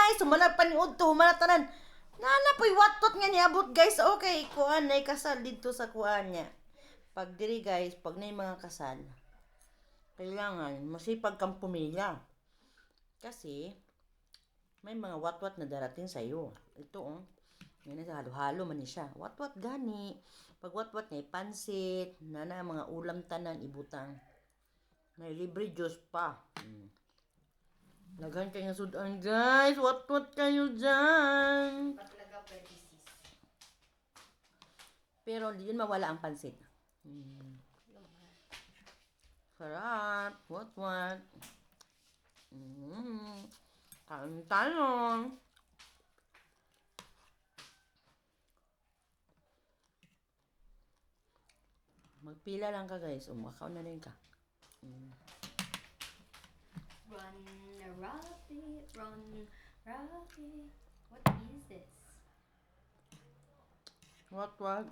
Guys. Humana paniud to, humana tanan. Nana po'y watot nga niabot, guys. Okay, kuan nay kasal dito sa kuan niya. Pag diri, guys, pag nay mga kasal, kailangan masipag kang pumila. Kasi may mga watwat na darating sa iyo. Ito oh. Yan na halo-halo man ni siya. Watwat gani. Pag watwat niya, pansit, nana mga ulam tanan ibutang. May libre juice pa. Daghan kayo nga sudan, guys. Watwat kayo dyan. Patlaga pwede, sis. Pero hindi yun mawala ang pansit. Sarap. Watwat. Kain tayo. Magpila lang ka, guys. Umakaw na rin ka. Run, rabbit, run, rabbit. What is this? What what?